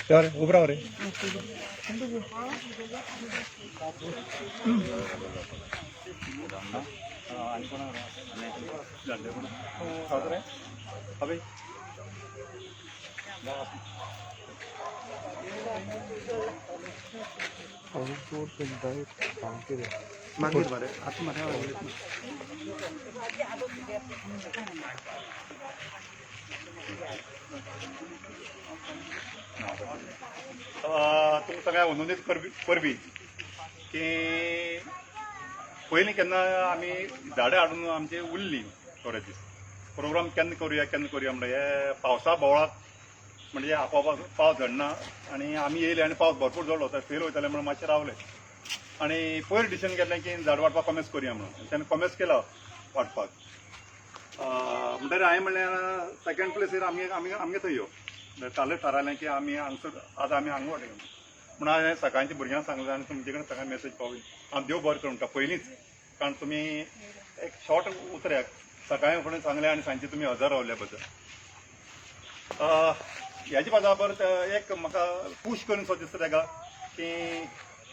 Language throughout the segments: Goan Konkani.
तर उबो राव रे. मागीर बरें आतां मरे. तुमकां सगळ्यांक अनुरोध करपी की पयलीं केन्ना आमी झाडां हाडून आमची उरली थोडे दीस प्रोग्राम केन्ना करुया केन्ना करुया म्हणल्यार हे पावसा बोवाळाक म्हणजे आपोआप पावस झडना आनी आमी येयले आनी पावस भरपूर झडलो तर फेल वयताले म्हणून मातशें रावले आनी पयर डिसिजन घेतलें की झाड वांटपाक कॉमेस करुया म्हणून. तेन्ना कॉमेस केला वांटपाक. म्हणटकीर हांवें म्हणलें सेकंड प्लेसीर आमगे आमगे आमगे थंय यो. कालच थारायलें की आमी हांगसर आतां आमी हांगा वांटया म्हणून. हांवें सकाळच्या भुरग्यांक सांगलें आनी तुमचे कडेन सगळ्यांक मेसेज पावयली. हांव देव बरें करूं म्हणटा पयलींच, कारण तुमी एक शॉर्ट उतऱ्याक सकाळीं फुडें सांगलें आनी सांजचे तुमी हजर रावल्या बद्दल. ह्याचे बराबर एक म्हाका पूश करून सो दिसता ताका की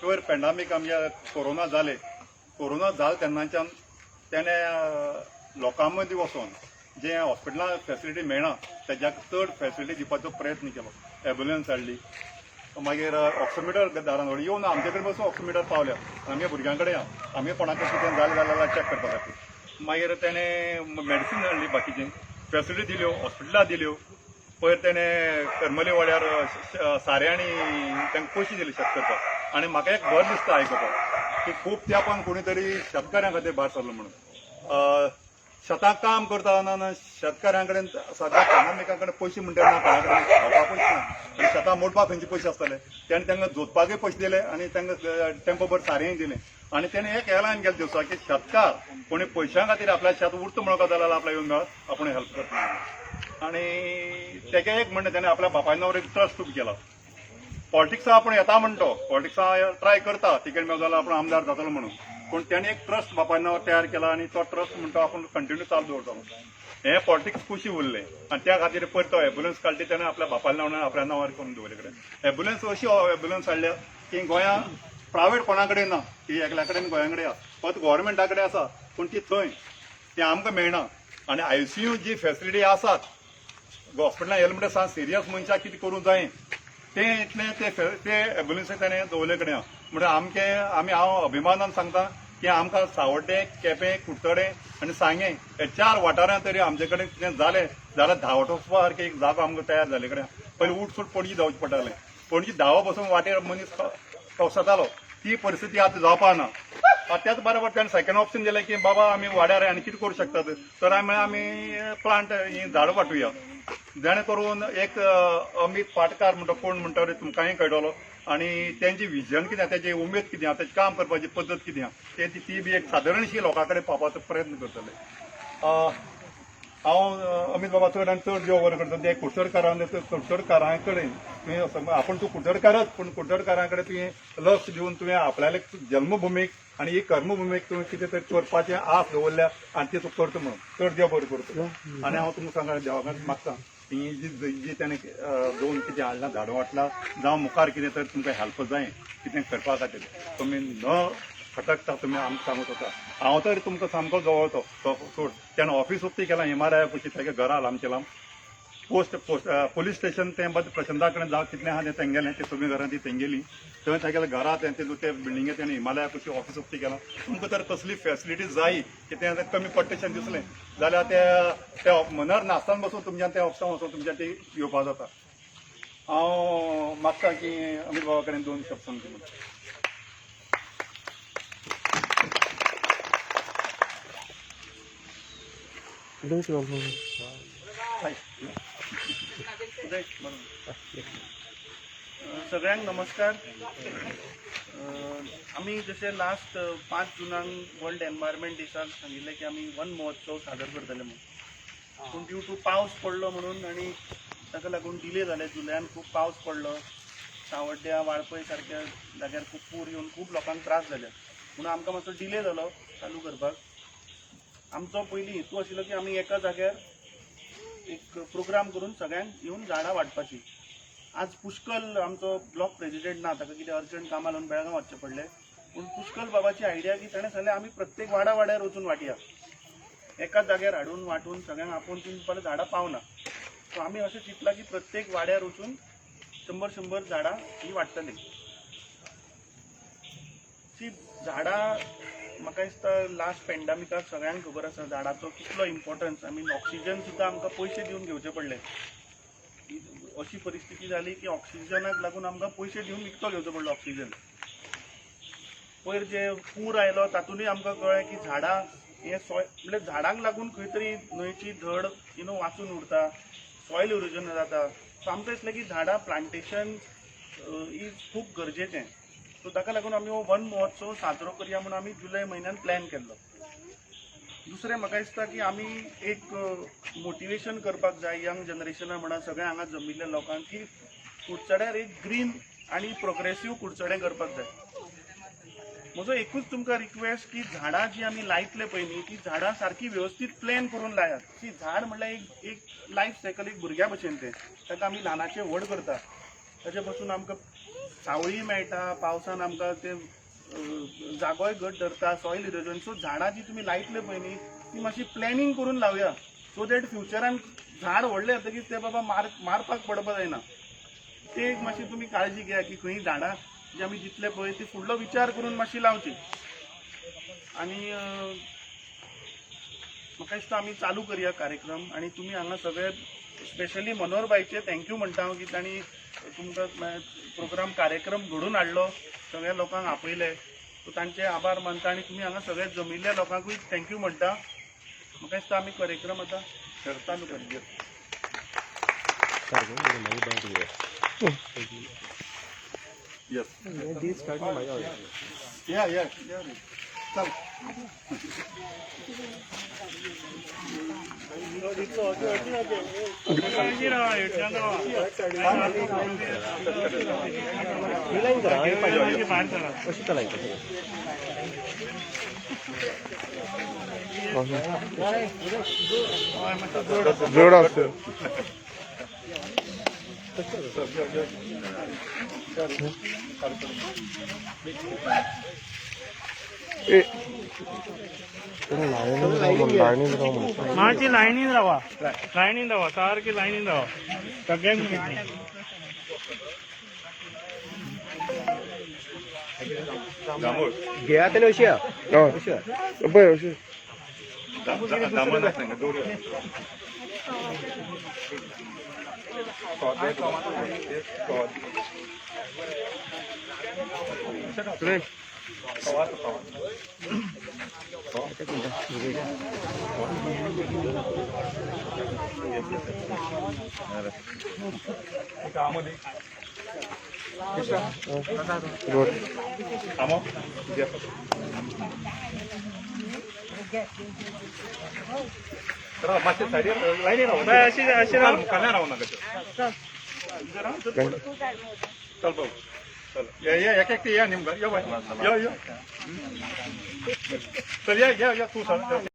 पयर पेंडामीक आमच्या कोरोना जाले, कोरोना जाले तेन्नाच्यान तेणें लोकां मदीं वचोन जे हॉस्पिटलां फेसिलिटी मेळना तेज्याक चड फेसिलिटी दिवपाचो प्रयत्न केलो. एम्बुलन्स हाडली, मागीर ऑक्सिमिटर दारान व्हडली येवन आमचे कडेन बसून ऑक्सिमिटर पावल्या. आमगे भुरग्यां कडेन या आमगे कोणाक कितें जालें जाल्यार चॅक करपा खातीर. मागीर तेणें मेडिसीन हाडली, बाकीची फेसिलिटी दिल्यो, हॉस्पिटलां दिल्यो. पयर तेणें करमली वाड्यार सारें आनी तांकां पयशे दिले शेत करपाक. आनी म्हाका एक बरें दिसता आयकुपाक की खूब तेंपान कोणी तरी शेतकाऱ्यां खातीर भायर सरलो म्हणून. शेताक काम करता आसतना शेतकाऱ्यां कडेन सद्या एकामेकां कडेन पयशे म्हणटा ना, कोणा कडेन खावपाक पयशे ना आनी शेतां मोडपाक खंयचे पयशे आसतले? तेणें तांकां जोतपाकूय पयशे दिले आनी तांकां टेम्पोभर सारेंय दिलें. आनी तेणें एक एलान केलें दिवसा की शेतकार कोणी पयशां खातीर आपल्या शेत उरता म्हणून जाल्यार आपल्या येवन मेळत, आपूण हेल्प करता. आनी तेगे एक म्हणणें, तेणें आपल्या बापाय नांवार एक ट्रस्ट उबो केला. पॉलिटिक्सा आपूण येता म्हणतो, पॉलिटिक्सा ट्राय करता, तिकेट मेळत जाल्यार आपूण आमदार जातलो म्हणून. पूण तेणें एक ट्रस्ट बापाय नांवार तयार केला आनी तो ट्रस्ट म्हणटा आपूण कंटिन्यू चालू दवरतलो. हें पॉलिटिक्स कुशी उरलें आनी त्या खातीर पयर तो एम्बुलन्स काडली तेणें आपल्या बापायल्या नांवान, आपल्या नांवार करून दवरले कडेन. एम्बुलन्स अशी एम्बुलन्स हाडल्या की गोंया प्रायवेट कोणा कडेन ना, ती एकल्या कडेन गोंया कडेन आसा, फक्त गोवोरमेंटा कडेन आसा, पूण ती थंय ती आमकां मेळना. आनी आयसीयू जी फेसिलिटी आसात हॉस्पिटलान येयलें म्हणटा सांग सिरियस मनशाक कितें करूंक जाय तें इतलें ते ते एम्बुलन्सी तेणें दवरले कडेन आहा. म्हणटा आमचे आमी हांव अभिमानान सांगता की आमकां सावड्डें, केपें, कुडचडें आनी सांगें हे चार वाठारांत तरी आमचे कडेन कितें जालें जाल्यार धांवत वचपा सारकी एक जागो आमकां तयार जाल्ले कडेन. पयलीं उठ सूट पणजी धांवचें पडटालें. पणजी धांवा बसून वाटेर मनीस कवसतालो. ती परिस्थिती आतां जावपा ना. त्याच बरोबर ताणें सेकंड ऑप्शन दिलें की बाबा आमी वाड्यार आनी कितें करूं शकतात, तर आमी आमी प्लांट ही झाडां वांटुया, जेणे करून एक अमित पाटकार म्हणटा कोण म्हणटा रे तुमकांय कळटलो आनी तेंची विजन कितें आहा, तेजी उमेद कितें आहा, तेजें काम करपाची पद्दत कितें आहा, ते ती बी एक सादारणशी लोकां कडेन पावपाचो प्रयत्न करतले. हांव अमित बाबा चड आनी चड देव बरें करता. ते कुडचडकारां कुडचडकारां कडेन तुवें, आपूण तूं कुडचडकारच, पूण कुडचडकारां कडेन तुवें लक्ष दिवन तुवें आपल्याले जल्मभुमीक आनी ही कर्मभुमीक तुवें कितें तरी करपाचें आस दवरल्या आनी ती तूं करता म्हणून चड देव बरें करता. आनी हांव तुमकां सांगा देवा कडेन मागता ही जी जी तेणें दोन कितें हाडलां, झाडां वांटलां, जावं मुखार कितें तर तुमकां हेल्प जाय कितें करपा खातीर, तुमी न खटकता तुमी आमकां सांगूंक शकता. हांव तर तुमकां सामको जवळचो तो सोड. तेणें ऑफीस उक्ती केलां हिमालया कुशी, तेगे घरा लांबचे लांब पोस्ट पोस्ट पोलीस स्टेशन तें बद प्रशांता कडेन जावं कितलें आहा तें तेंगेलें, ते सगळीं घरां ती तेंगेली. थंय तेगेलें घरा तें ते बिल्डिंगे तेणें हिमालया कुशी ऑफीस उक्ती केलां. तुमकां तर कसली फेसिलिटी जाय, कितें आतां कमी पडटेशें दिसलें जाल्यार ते त्या मनार नासतना बसून तुमच्यान त्या ऑफिसान वचून तुमच्यान ती घेवपा जाता. हांव मागता की अमित बाबा कडेन दोन शब्द सांगचे म्हणून. हय. सगळ्यांक नमस्कार. आमी जशें लास्ट 5 जुनाक वर्ल्ड एनवायरमेंट दिसाक सांगिल्लें की आमी वन महोत्सव सादर करतले म्हणून, पूण ड्यू टू पावस पडलो म्हणून आनी ताका लागून डिले जाले. जुलयान खूब पावस पडलो, सावड्ड्या वाळपय सारक्या जाग्यार खूब पूर येवन खूब लोकांक त्रास जाले, म्हणून आमकां मातसो डिले जालो चालू करपाक. आमचो पयलीं हेतू आशिल्लो की आमी एका जाग्यार एक प्रोग्राम करून सगळ्यांक येवन झाडां वांटपाची. आज पुष्कल आमचो ब्लॉक प्रेजिडेंट ना, ताका कितें अर्जंट कामां लागून बेळगांव वचचें पडलें. पूण पुष्कल बाबाची आयडिया की ताणें सांगलें आमी प्रत्येक वाडा वाड्यार वचून वांटया, एका जाग्यार हाडून वांटून सगळ्यांक आपोवन तीन परत झाडां पावना. सो आमी अशें चिंतलां की प्रत्येक वाड्यार वचून 100-100 झाडां ही वांट्टली. सी, झाडां म्हाका दिसता लास्ट पेंडमिकाक सगळ्यांक खबर आसा झाडाचो कितलो इम्पॉर्टन्स. I mean oxygen सुद्दां आमकां पयशे दिवन घेवचे पडले. अशी परिस्थिती जाली की ऑक्सिजनाक लागून आमकां पयशे दिवन विकतो घेवचो पडलो ऑक्सिजन. पयर जे पूर आयलो तातूंतय आमकां कळ्ळें की झाडां हे सॉयल म्हणल्यार झाडांक लागून खंय तरी न्हंयची धड वाचून उरता, सॉयल इरोजन जाता. सो आमकां दिसलें की झाडां प्लांटेशन is खूब गरजेचें. सो ताका लागून आमी हो वन महोत्सव साजरो करया म्हणून आमी जुलय म्हयन्यान प्लॅन केल्लो. दुसरें म्हाका दिसता की आमी एक मोटिवेशन करपाक जाय यंग जनरेशना म्हणा सगळ्या हांगा जमिल्ल्या लोकांक की कुडचड्यार एक ग्रीन आनी प्रोग्रेसीव कुडचडें करपाक जाय. म्हजो एकूच तुमकां रिक्वेस्ट की झाडां जी आमी लायतले पळय न्ही, ती झाडां सारकी वेवस्थीत प्लॅन करून लायात. ती झाड म्हणल्यार एक एक लायफ सायकल, एक भुरग्या भशेन तें, ताका आमी ल्हानाचें व्हड करता. ताचे पासून आमकां सावळी मेळटा, पावसान आमकां ते जागोय घट धरता, सॉयल इरोजन. सो झाडां जी तुमी लायतले पळय न्ही, ती मातशी प्लॅनिंग करून लावया, सो that फ्युचरान झाड व्हडलें जातकीच ते बाबा मारपाक पडपा जायना. ते एक मातशी तुमी काळजी घेया की खंय झाडां जी आमी दितले पळय ती फुडलो विचार करून मातशी लावची. आनी म्हाका दिसता आमी चालू करया कार्यक्रम. आनी तुमी हांगा सगळे स्पेशली मनोहर बायचे thank you म्हणटा हांव की तांणी तुमकां प्रोग्राम कार्यक्रम घडोवन हाडलो, सगळ्या लोकांक आपयले. सो तांचे आभार मानता आनी तुमी हांगा सगळे जमिल्ल्या लोकांकूय thank you म्हणटा. म्हाका दिसता आमी कार्यक्रम आतां चालू करया. येस, या या या रे. चल. जोड असतो. ए लायनीन राव म्हणून. मातशी लायनीन रावा, लायनीन रावा, सारकी लायनीन रावा सगळ्यांक. घेया जाल्यार अशी या. हय, पळय अशें. दामन आसा दवरुया. रोड. आमो. मातशें सायडीर लायनी राव. अशी अशी राव. मुखाल्यान राव नाका. चल बाबू, चल, ये ये एक एकटे या न्ही मुखार यो बाय, यो यो, चल या या या तूं सर.